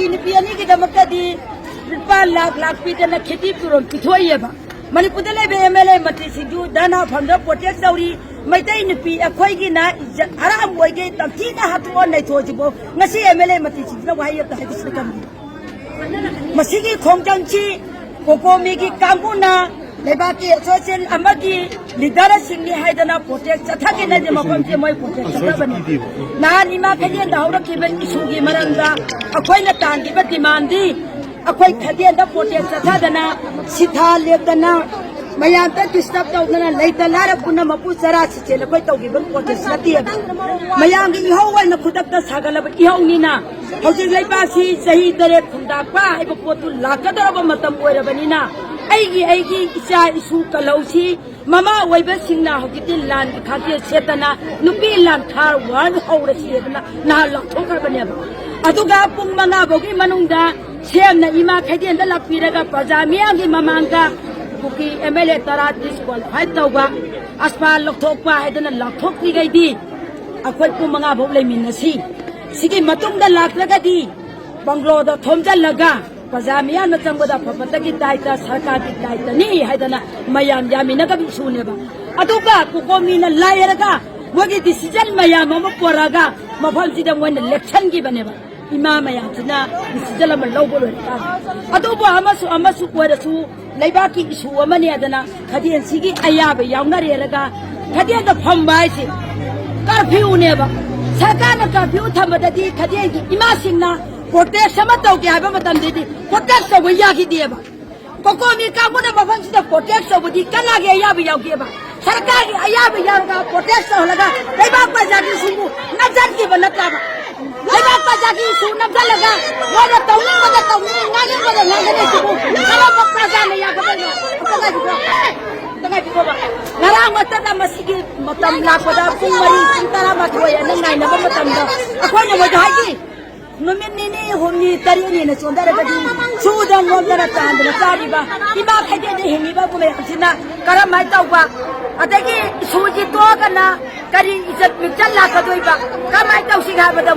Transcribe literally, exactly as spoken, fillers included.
ꯅꯨꯄꯤ ꯑꯅꯤꯒꯤꯗꯃꯛꯇꯗꯤ ꯂꯨꯄꯥ ꯂꯥꯈ ꯂꯥꯈ ꯄꯤꯗꯅ ꯈꯦꯇꯤ ꯄꯨꯔꯣꯟ ꯄꯤꯊꯣꯛꯏꯑꯕ꯫ ꯃꯅꯤꯄꯨꯔꯗ ꯂꯩꯕ ꯑꯦꯝ ꯑꯦꯜ ꯑꯦ ꯃꯟꯇ꯭ꯔꯤꯁꯤꯡꯁꯨ ꯙꯔꯅꯥ ꯐꯝꯗ ꯄ꯭ꯔꯣꯇꯦꯁ ꯇꯧꯔꯤ꯫ ꯃꯩꯇꯩ ꯅꯨꯄꯤ ꯑꯩꯈꯣꯏꯒꯤꯅ ꯏꯖꯠ ꯍꯔꯥꯝ ꯑꯣꯏꯒꯦ ꯇꯝꯊꯤꯅ ꯍꯥꯠꯇꯣꯛꯑ ꯅꯩꯊꯣꯛꯑꯁꯤꯕꯨ ꯉꯁꯤ ꯑꯦꯝ ꯑꯦꯜ ꯑꯦ ꯃꯟꯇ꯭ꯔꯤꯁꯤꯡꯁꯤꯅ ꯋꯥꯍꯩ ꯑꯝꯇ ꯍꯥꯏꯕꯁꯤꯗ ꯀꯔꯤꯒꯤꯅꯣ? ꯃꯁꯤꯒꯤ ꯈꯣꯡꯖꯪꯁꯤ ꯀꯣꯀꯣꯃꯤꯒꯤ ꯀꯥꯡꯕꯨꯅ ꯂꯩꯕꯥꯛꯀꯤ ꯑꯦꯁꯣꯁꯤꯌꯦꯁꯟ ꯑꯃꯒꯤ ꯂꯤꯗꯔꯁꯤꯡꯅꯤ ꯍꯥꯏꯗꯅ ꯄ꯭ꯔꯣꯇꯦꯁ ꯆꯠꯊꯈꯤꯅꯗꯦ ꯃꯐꯝꯁꯦ ꯃꯣꯏ ꯄ꯭ꯔꯣꯇꯦꯁ ꯆꯠꯊꯕꯅꯤ꯫ ꯅꯍꯥꯟ ꯏꯃꯥ ꯀꯩꯊꯦꯜꯗ ꯍꯧꯔꯛꯈꯤꯕ ꯏꯁꯨꯒꯤ ꯃꯔꯝꯗ ꯑꯩꯈꯣꯏꯅ ꯇꯥꯟꯈꯤꯕ ꯗꯤꯃꯥꯟꯗꯤ ꯑꯩꯈꯣꯏ ꯈꯒꯦꯟꯗ ꯄ꯭ꯔꯣꯇꯦꯁ ꯆꯠꯊꯗꯅ ꯁꯤꯊꯥ ꯂꯦꯞꯇꯅ ꯃꯌꯥꯝꯗ ꯗꯤꯁꯇꯔꯕ ꯇꯧꯗꯅ ꯂꯩꯇ ꯂꯥꯏꯔ ꯄꯨꯝꯅꯃꯛꯄꯨ ꯆꯔꯥ ꯁꯤꯆꯦꯜ ꯑꯩꯈꯣꯏ ꯇꯧꯈꯤꯕ ꯄ꯭ꯔꯣꯇꯦꯁ ꯅꯠꯇꯦꯕ꯫ ꯃꯌꯥꯝꯒꯤ ꯏꯍꯧ ꯑꯣꯏꯅ ꯈꯨꯗꯛꯇ ꯁꯥꯒꯠꯂꯕ ꯏꯍꯧꯅꯤꯅ ꯍꯧꯖꯤꯛ ꯂꯩꯕꯥꯛꯁꯤ ꯆꯍꯤ ꯇꯔꯦꯠ ꯈꯨꯟꯗꯥꯛꯄ ꯍꯥꯏꯕ ꯄꯣꯠꯇꯨ ꯂꯥꯛꯀꯗꯧꯔꯕ ꯃꯇꯝ ꯑꯣꯏꯔꯕꯅꯤꯅ ꯑꯩꯒꯤ ꯑꯩꯒꯤ ꯏꯆꯥ ꯏꯁꯨ ꯀꯜꯍꯧꯁꯤ꯫ ꯃꯃꯥ ꯑꯣꯏꯕꯁꯤꯡꯅ ꯍꯧꯖꯤꯛꯇꯤ ꯂꯥꯟꯒꯤ ꯈꯥꯛꯇꯦ ꯁꯦꯠꯇꯅ ꯅꯨꯄꯤ ꯂꯥꯟꯊꯥ ꯋꯥꯔ ꯍꯧꯔꯁꯤ ꯍꯥꯏꯗꯅ ꯅꯍꯥꯟ ꯂꯥꯎꯊꯣꯛꯈ꯭ꯔꯕꯅꯦꯕ꯫ ꯑꯗꯨꯒ ꯄꯨꯡ ꯃꯉꯥ ꯐꯥꯎꯒꯤ ꯃꯅꯨꯡꯗ ꯁꯦꯝꯅ ꯏꯃꯥ ꯈꯩꯗꯦꯟꯗ ꯂꯥꯛꯄꯤꯔꯒ ꯄ꯭ꯔꯖꯥ ꯃꯤꯌꯥꯝꯒꯤ ꯃꯃꯥꯡꯗ ꯀꯨꯀꯤ ꯑꯦꯝ ꯑꯦꯜ ꯑꯦ ꯇꯔꯥ ꯗꯤꯁꯀ꯭ꯋꯥꯂꯤꯐꯥꯏ ꯇꯧꯕ, ꯑꯁꯄꯥ ꯂꯧꯊꯣꯛꯄ ꯍꯥꯏꯗꯅ ꯂꯥꯎꯊꯣꯛꯇ꯭ꯔꯤꯉꯩꯗꯤ ꯑꯩꯈꯣꯏ ꯄꯨꯡ ꯃꯉꯥ ꯐꯥꯎ ꯂꯩꯃꯤꯟꯅꯁꯤ꯫ ꯁꯤꯒꯤ ꯃꯇꯨꯡꯗ ꯂꯥꯛꯇ꯭ꯔꯒꯗꯤ ꯕꯪꯒ꯭ꯂꯣꯗ ꯊꯣꯝꯖꯤꯜꯂꯒ ꯄ꯭ꯔꯖꯥ ꯃꯤꯌꯥꯝꯅ ꯆꯪꯕꯗ ꯑꯐꯕꯇꯒꯤ ꯗꯥꯏꯇ, ꯁꯔꯀꯥꯔꯒꯤ ꯗꯥꯏꯇꯅꯤ ꯍꯥꯏꯗꯅ ꯃꯌꯥꯝ ꯌꯥꯃꯤꯟꯅꯒꯕ ꯏꯁꯨꯅꯦꯕ꯫ ꯑꯗꯨꯒ ꯀꯣꯀꯣꯃꯤꯅ ꯂꯥꯏꯔꯒ ꯃꯣꯏꯒꯤ ꯗꯤꯁꯤꯖꯟ ꯃꯌꯥꯝ ꯑꯃ ꯄꯨꯔꯛꯑꯒ ꯃꯐꯝꯁꯤꯗ ꯃꯣꯏꯅ ꯂꯦꯞꯁꯟꯈꯤꯕꯅꯦꯕ꯫ ꯏꯃꯥ ꯃꯌꯥꯝꯁꯤꯅ ꯗꯤꯁꯤꯖꯟ ꯑꯃ ꯂꯧꯕ ꯂꯣꯏꯔꯀꯥꯟꯗ꯫ ꯑꯗꯨꯕꯨ ꯑꯃꯁꯨ ꯑꯃꯁꯨ ꯑꯣꯏꯔꯁꯨ ꯂꯩꯕꯥꯛꯀꯤ ꯏꯁꯨ ꯑꯃꯅꯦ ꯑꯗꯅ ꯈꯗꯦꯟꯁꯤꯒꯤ ꯑꯌꯥꯕ ꯌꯥꯎꯅꯔꯦꯔꯒ ꯈꯗꯦꯟꯗ ꯐꯝꯕ ꯍꯥꯏꯁꯦ ꯀꯔꯐ꯭ꯌꯨꯅꯦꯕ꯫ ꯁꯔꯀꯥꯔꯅ ꯀꯔꯐ꯭ꯌꯨ ꯊꯝꯕꯗꯗꯤ ꯈꯗꯦꯟꯒꯤ ꯏꯃꯥꯁꯤꯡꯅ ꯄ꯭ꯔꯣꯇꯦꯁ ꯑꯃ ꯇꯧꯒꯦ ꯍꯥꯏꯕ ꯃꯇꯝꯗꯗꯤ ꯄ꯭ꯔꯣꯇꯦꯁ ꯇꯧꯕ ꯌꯥꯈꯤꯗꯦꯕ꯫ ꯀꯣꯀꯣꯃꯤ ꯀꯥꯡꯕꯨꯅ ꯃꯐꯝꯁꯤꯗ ꯄ꯭ꯔꯣꯇꯦꯁ ꯇꯧꯕꯗꯤ ꯀꯅꯥꯒꯤ ꯑꯌꯥꯕ ꯌꯥꯎꯒꯦꯕ? ꯁꯔꯀꯥꯔꯒꯤ ꯑꯌꯥꯕ ꯌꯥꯎꯔꯒ ꯄ꯭ꯔꯣꯇꯦꯁ ꯇꯧꯍꯜꯂꯒ ꯂꯩꯕꯥꯛ ꯄ꯭ꯔꯖꯥꯒꯤ ꯏꯁꯨꯕꯨ ꯅꯝꯁꯤꯟꯈꯤꯕ ꯅꯠꯇ꯭ꯔꯕ? ꯂꯩꯕꯥꯛ ꯄ꯭ꯔꯖꯥꯒꯤ ꯏꯁꯨ ꯅꯝꯁꯤꯜꯂꯒ ꯃꯣꯏꯅ ꯇꯧꯅꯤꯡꯕꯗ ꯇꯧꯅꯤ, ꯉꯥꯡꯅꯤꯡꯕꯗ ꯉꯥꯡꯒꯅꯤ ꯁꯤꯕꯨ ꯀꯔꯝꯕ ꯄ꯭ꯔꯖꯥꯅ ꯌꯥꯒꯗꯣꯏꯅꯣ? ꯑꯝꯇ ꯉꯥꯏꯕꯤꯈꯣ꯫ ꯑꯝꯇ ꯉꯥꯏꯕꯤꯈꯣꯕ꯫ ꯉꯔꯥꯡ ꯃꯇꯝꯗ ꯃꯁꯤꯒꯤ ꯃꯇꯝ ꯂꯥꯛꯄꯗ ꯄꯨꯡ ꯃꯔꯤ, ꯄꯨꯡ ꯇꯔꯥꯃꯥꯊꯣꯏ ꯑꯅ ꯉꯥꯏꯅꯕ ꯃꯇꯝꯗ ꯑꯩꯈꯣꯏꯅ ꯃꯣꯏꯗ ꯍꯥꯏꯈꯤ, ꯅꯨꯃꯤꯠ ꯅꯤꯅꯤ, ꯍꯨꯝꯅꯤ, ꯇꯔꯦꯠꯅꯤꯅ ꯆꯣꯟꯊꯔꯒꯗꯤ ꯁꯨꯗ ꯅꯣꯝꯗꯅ ꯇꯥꯟꯗꯅ ꯆꯥꯔꯤꯕ ꯏꯃꯥ ꯈꯩꯗꯦꯟꯗ ꯍꯤꯡꯉꯤꯕ ꯃꯌꯥꯝꯁꯤꯅ ꯀꯔꯝꯍꯥꯏꯅ ꯇꯧꯕ? ꯑꯗꯒꯤ ꯁꯨꯁꯤ ꯇꯣꯛꯑꯒꯅ ꯀꯔꯤ ꯏꯖꯠ ꯃꯤꯡꯆꯠ ꯂꯥꯛꯀꯗꯣꯏꯕ? ꯀꯃꯥꯏꯅ ꯇꯧꯁꯤꯒꯦ ꯍꯥꯏꯕꯗ